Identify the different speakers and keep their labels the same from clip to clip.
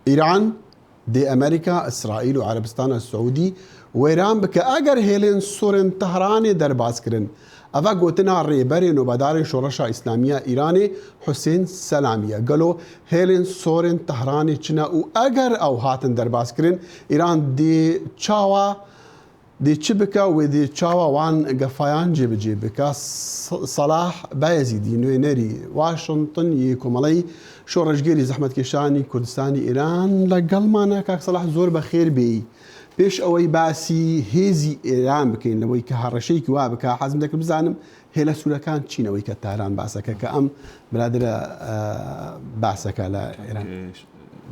Speaker 1: ئیران dê Amerîka, Îsraîl û Erebistana Siûdî wêran bike eger hêlên sorên Tehranê derbas kirin. Eva gotina rêberê nobedarên Şoreşa Îslamiya Îranê Husên Selamî ye. Gelo hêlên sorên Tehranê çi ne û eger ew hatin derbaskirin Îran dê çawa Dê çi bike û wê dê çawa wan gefayan cêbicê bike? Selah Bayezîdî, Nwênerî Washington yê Komeleyî Şoreşgêrî Zehmetkêşanî Kurdistanî Îran li gel ma ne. Kak Selah zor be xêr bêyî. Pêş ئەوەی باسی هێزی ئێران بکەین لەوەی کە هەڕەشەیەکی وا بکە حەزم دەکرد بزانم هێلە سوورەکان چین ئەوەی کە تاران باسەکە کە ئەم برادرە باسەکە لە ئێران.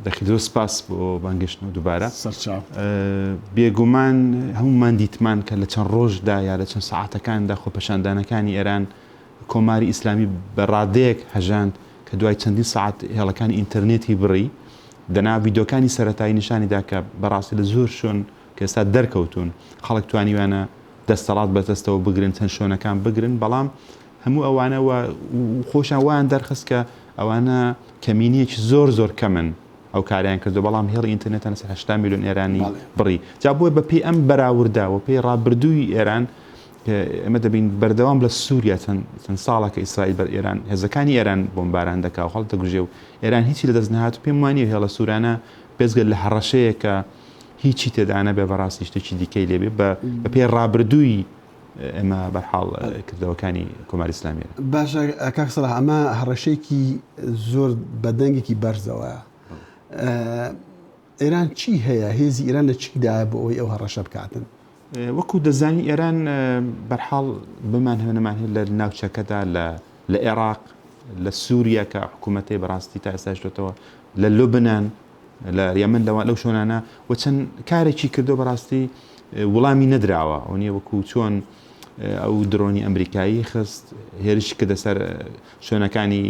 Speaker 2: دەخیل زۆر سپاس بۆ بانگێشتنەوە دووبارە. سەرچاو. بێگومان هەموومان دیتمان کە لە چەند ڕۆژدا یا لە چەند سەعاتەکاندا خۆپێشاندانەکانی ئێران کۆماری ئیسلامی بە ڕادەیەک هەژاند کە دوای چەندین سەعات هێڵەکانی ئینتەرنێتی بڕی دەنا ڤیدۆکانی سەرەتایی نیشانی دا کە بەڕاستی لە زۆر شوێن کە ئێستا دەرکەوتوون خەڵک توانیویانە دەستەڵات بەدەستەوە بگرن چەند شوێنەکان بگرن بەڵام هەموو ئەوانە و خۆشیان وایان دەرخست کە ئەوانە کەمینەیەکی زۆر زۆر کەمن ئەو کاریان کردو بەڵام هێڵی ئینتەرنێتیان لەسەر 80 میلیۆن ئێرانی بڕی جا بۆیە بە پێی ئەم بەراوردە و پێی ڕابردووی ئێران ئێمە دەبین بەردەوام لە سووریا چەند چەند ساڵە کە ئیسرائیل بەر ئێران هێزەکانی ئێران بۆمباران دەکا و خەڵک دەگوژێ و ئێران هیچی لەدەست نەهات و پێم وانییە هێڵە سوورانە بێجگە لە هەڕەشەیەک کە هیچی تێدا نەبێ بەڕاستی شتێکی دیکەی لێبێ بە پێی ڕابردووی ئێمە بەرحاڵ کردەوەکانی کۆماری ئیسلامی.
Speaker 1: باشە کاک سەلاح ئەمە هەڕەشەیەکی زۆر بە دەنگێکی بەرزەوەیە. ئێران چی هەیە هێزی ئێران لە چیدایە بۆ ئەوەی ئەو هەڕەشە بکاتن؟
Speaker 2: وەکو دەزانی ئێران بەرحاڵ بمان هەیە نەمان هەیە لە ناوچەکەدا لە لە عێراق لە سووریا کە حکوومەتەی بەڕاستی تا ئێستا هێشتۆتەوە لە لوبنان لە یەمەن لەوان لەو شوێنانە و چەند کارێکی کردو بەڕاستی وڵامی نەدراوە ئەو نییە وەکو چۆن ئەو درۆنی ئەمریکایی خست هێرشی کردە سەر شوێنەکانی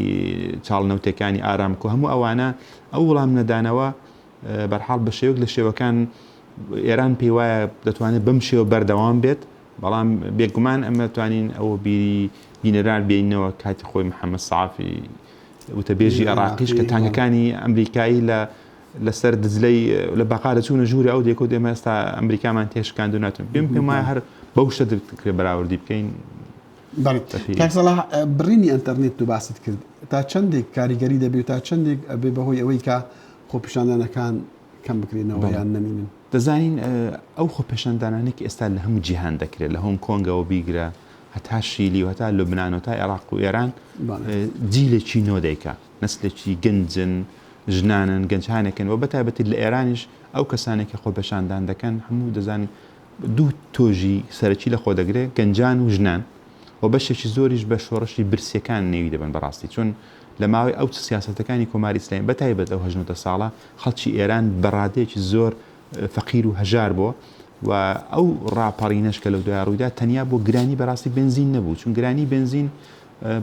Speaker 2: چاڵنەوتەکانی ئارامکۆ هەموو ئەوانە ئەو وڵام نەدانەوە بەرحاڵ بە شێوەک لە شێوەکان ئێران پێی وایە دەتوانێت بەم شێوە بەردەوام بێت بەڵام بێگومان ئەمە توانین ئەوە بیری بینەران بینەوە کاتی خۆی محەممەد سافی وتەبێژی عێراقیش کە تانکەکانی ئەمریکایی لە لەسەر دجلەی لە بەغا دەچوونە ژووری ئەو دێکۆ ئێمە ئێستا ئەمریکامان تێشکاند و ناتون پێم پێم وایە هەر بەو شتە دەکرێت بەراوردی بکەین.
Speaker 1: کاک سەڵاح بڕینی ئەتەرنێت تو باست کرد تا چەندێک کاریگەری دەبێت تا چەندێک ئەبێ بەهۆی ئەوەی کە خۆپیشاندانەکان کەم بکرێنەوە یان نەمینن؟
Speaker 2: دەزانین ئەو خۆپێشاندانانەی کە ئێستا لە هەموو جیهان دەکرێت لە هۆنگ کۆنگەوە بیگرە هەتا شیلی و هەتا لوبنان و تا عێراق و ئێران جیلێکی نۆ دەیکا نەسلێکی گەنجن ژنانن گەنجانێکن و بەتایبەتی لە ئێرانیش ئەو کەسانێک کە خۆپێشاندان دەکەن هەموو دەزانین دوو تۆژی سەرەکی لە خۆ دەگرێت گەنجان و ژنان و بەشێکی زۆریش بە شۆڕشی برسیەکان نێوی دەبن بەڕاستی چون لە ماوەی ئەو سیاسەتەکانی کۆماری ئیسلامی بەتایبەت ئەو هەژنۆدە ساڵە خەڵکی ئێران بە ڕادەیەکی زۆر فەقیر و هەژار بۆ و ئەو ڕاپەڕینەش کە لەو دوای ڕوویدا تەنیا بۆ گرانی بەڕاستی بنزین نەبوو چون گرانی بنزین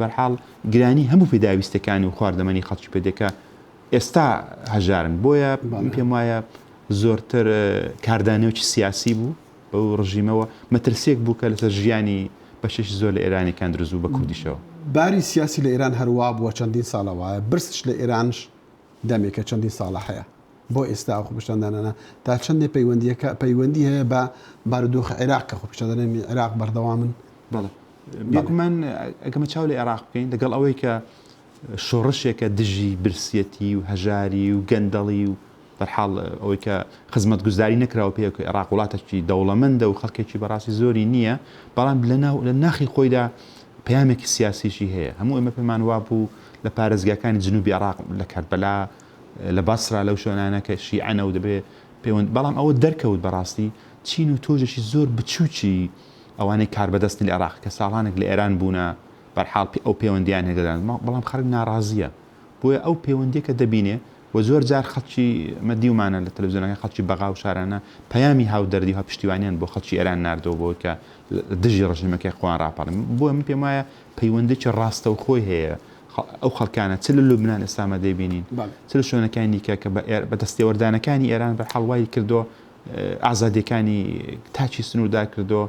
Speaker 2: بەرحاڵ گرانی هەموو پێداویستەکانی و خواردەمەنی خەڵکی پێدێکە ئێستا هەژارن بۆیە پێم وایە زۆرتر کاردانەوەکی سیاسی بوو بەو ڕژیمەوە مەترسیەک بوو کە لەسەر ژیانی بەشێکی زۆر لە ئێرانیەکان دروست بوو بە کوردیشەوە.
Speaker 1: باری سیاسی لە ئێران هەروا بووە چەندین ساڵە وایە برسش لە ئێرانش دەمێکە چەندین ساڵە هەیە بۆ ئێستا ئەو خۆپیشاندانانە تا چەندێ پەیوەندیەکە پەیوەندی هەیە بە بارودۆخی عێراق کە خۆپیشاندانانی عێراق بەردەوامن؟
Speaker 2: بەڵێ بێگومان ئەگەمە چاو لە عێراق بکەین لەگەڵ ئەوەی کە شۆڕشێکە دژی برسیەتی و هەژاری و گەندەڵی و بەرحاڵ ئەوەی کە خزمەتگوزاری نەکراوە پێ کە عێراق وڵاتێکی دەوڵەمەندە و خەڵکێکی بەڕاستی زۆری نییە بەڵام لەناو لە ناخی خۆیدا پەیامێکی سیاسیشی هەیە هەموو ئێمە پێمان وابوو لە پارێزگاکانی جنوبی عێراق لە کەربەلا لە بەسرا لەو شوێنانە کە شیعەنە و دەبێ پەیوەند بەڵام ئەوە دەرکەوت بەڕاستی چین و تۆژێکی زۆر بچووکی ئەوانەی کاربەدەستن لە عێراق کە ساڵانێک لە ئێران بوونە بەرحاڵ ئەو پەیوەندیان هەیە بەڵام خەڵک ناڕازیە بۆیە ئەو پەیوەندیە کە دەبینێ و زۆر جار خەڵکی ئەمە دیومانە لە تەلەفزیۆنەکان خەڵکی بەغا و شارانە پەیامی هاودەردی و پشتیوانیان بۆ خەڵکی ئێران ناردەوە بۆ کە دژی ڕژێمەکەی خۆیان ڕاپەڕن بۆیە من پێم وایە پەیوەندێکی ڕاستەوخۆی هەیە ئەو خەڵکانە چ لە لوبنان ئێستا ئەمە دەیبینین چ لە شوێنەکانی دیکە کە بە دەستێوەردانەکانی ئێران بە حاڵ وای کردو ئازادیەکانی تاکی سنووردار کردو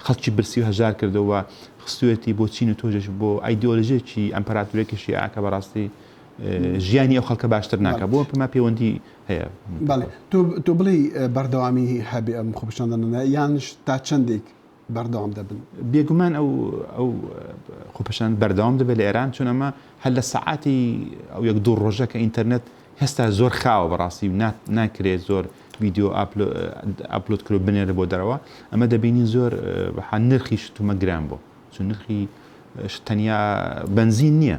Speaker 2: خەڵکی برسی و هەژار کردەوە خستوێتی بۆ چین و تۆژێک بۆ ئایدۆلۆژیەکی ئەمپراتورێکی شیعە کە بەڕاستی. ژیانی ئەو خەڵکە باشتر ناکە بۆ پێما پەیوەندی هەیە.
Speaker 1: بەڵێ تۆ بڵێی بەردەوامی هەبێ ئەم خۆپیشاندانانە یانش تا چەندێک بەردەوام دەبن؟
Speaker 2: بێگومان ئەو ئەو خۆپیشاندان بەردەوام دەبێت لە ئێران چون ئەمە هەر لە سەعاتی ئەو یەک دوو ڕۆژە کە ئینتەرنێت هێستا زۆر خاوە بەڕاستی و ناکرێت زۆر ڤیدیۆ ئاپلۆد کرۆ بنێرە بۆ دەرەوە ئەمە دەبینین زۆر نرخی شتومە گران بوو چون نرخی تەنیا بەنزین نییە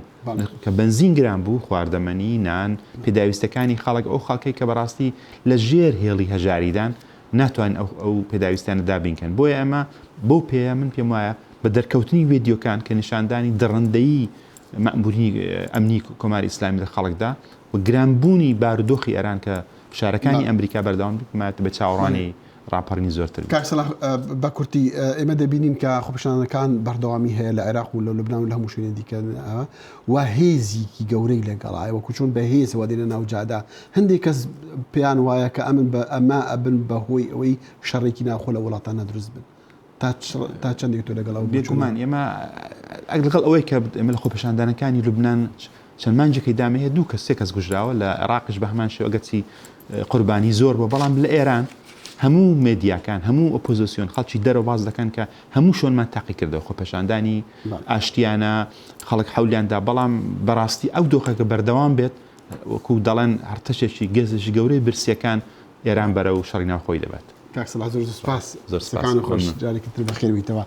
Speaker 2: کە بەنزین گران بوو خواردەمەنی نان پێداویستەکانی خەڵک ئەو خەڵکەی کە بەڕاستی لە ژێر هێڵی هەژاریدان ناتوان ئەو پێداویستانە دابینکەن بۆیە ئەمە بەو پێیە من پێم وایە بە دەرکەوتنی وێدیۆکان کە نیشاندانی دڕندەیی مەئمورینی ئەمنی کۆماری ئیسلامی لە خەڵکدا و گرانبوونی بارودۆخی ئێران کە فشارەکانی ئەمریکا بەردەوام بێت بە چاوەڕوانی ڕاپەڕینی زۆرتر بێت.
Speaker 1: کاک سەلاح بە کورتی ئێمە دەبینین کە خۆپیشاندانەکان بەردەوامی هەیە لە عێراق و لە لوبنان و لە هەموو شوێنی دیکە و هێزیکی گەورەی لەگەڵایە وەکو چۆن بە هێزەوە دێنە ناو جادە هەندێک کەس پێیان وایە کە ئەمن بە ئەمە ئەبن بە هۆی ئەوەی شەڕێکی ناوخۆ لە وڵاتانە دروست بن تا چەندێک تۆ لەگەڵ ئەو
Speaker 2: بێگومان ئێمە لەگەڵ ئەوەی کە ئێمە لە خۆپیشاندانەکانی لوبناان چەند مانگێکی دامە هەیە دوو کەس سێ کەس کوژراوە لە عێراقیش بە هەمان شێوە ئەگەرچی قوربانی زۆر بووە بەڵام لە ئێران هەموو مێدیاکان هەموو ئۆپۆزیسیۆن خەڵکی دەرەوە باس دەکەن کە هەموو شۆنمان تاقی کردەوە خۆپێشاندانی ئاشتیانە خەڵک حەولیان دا بەڵام بەڕاستی ئەو دۆخەکە بەردەوام بێت وەکو دەڵێن هەرتەشێکی گەزێکی گەورەی برسیەکان ئێران بەرەو شەڕی ناوخۆی دەبات.
Speaker 1: کاک سەلاح زۆر زۆر سپاس. زۆر سپاس. خۆش جارێکی تر بەخێر بیتەوە.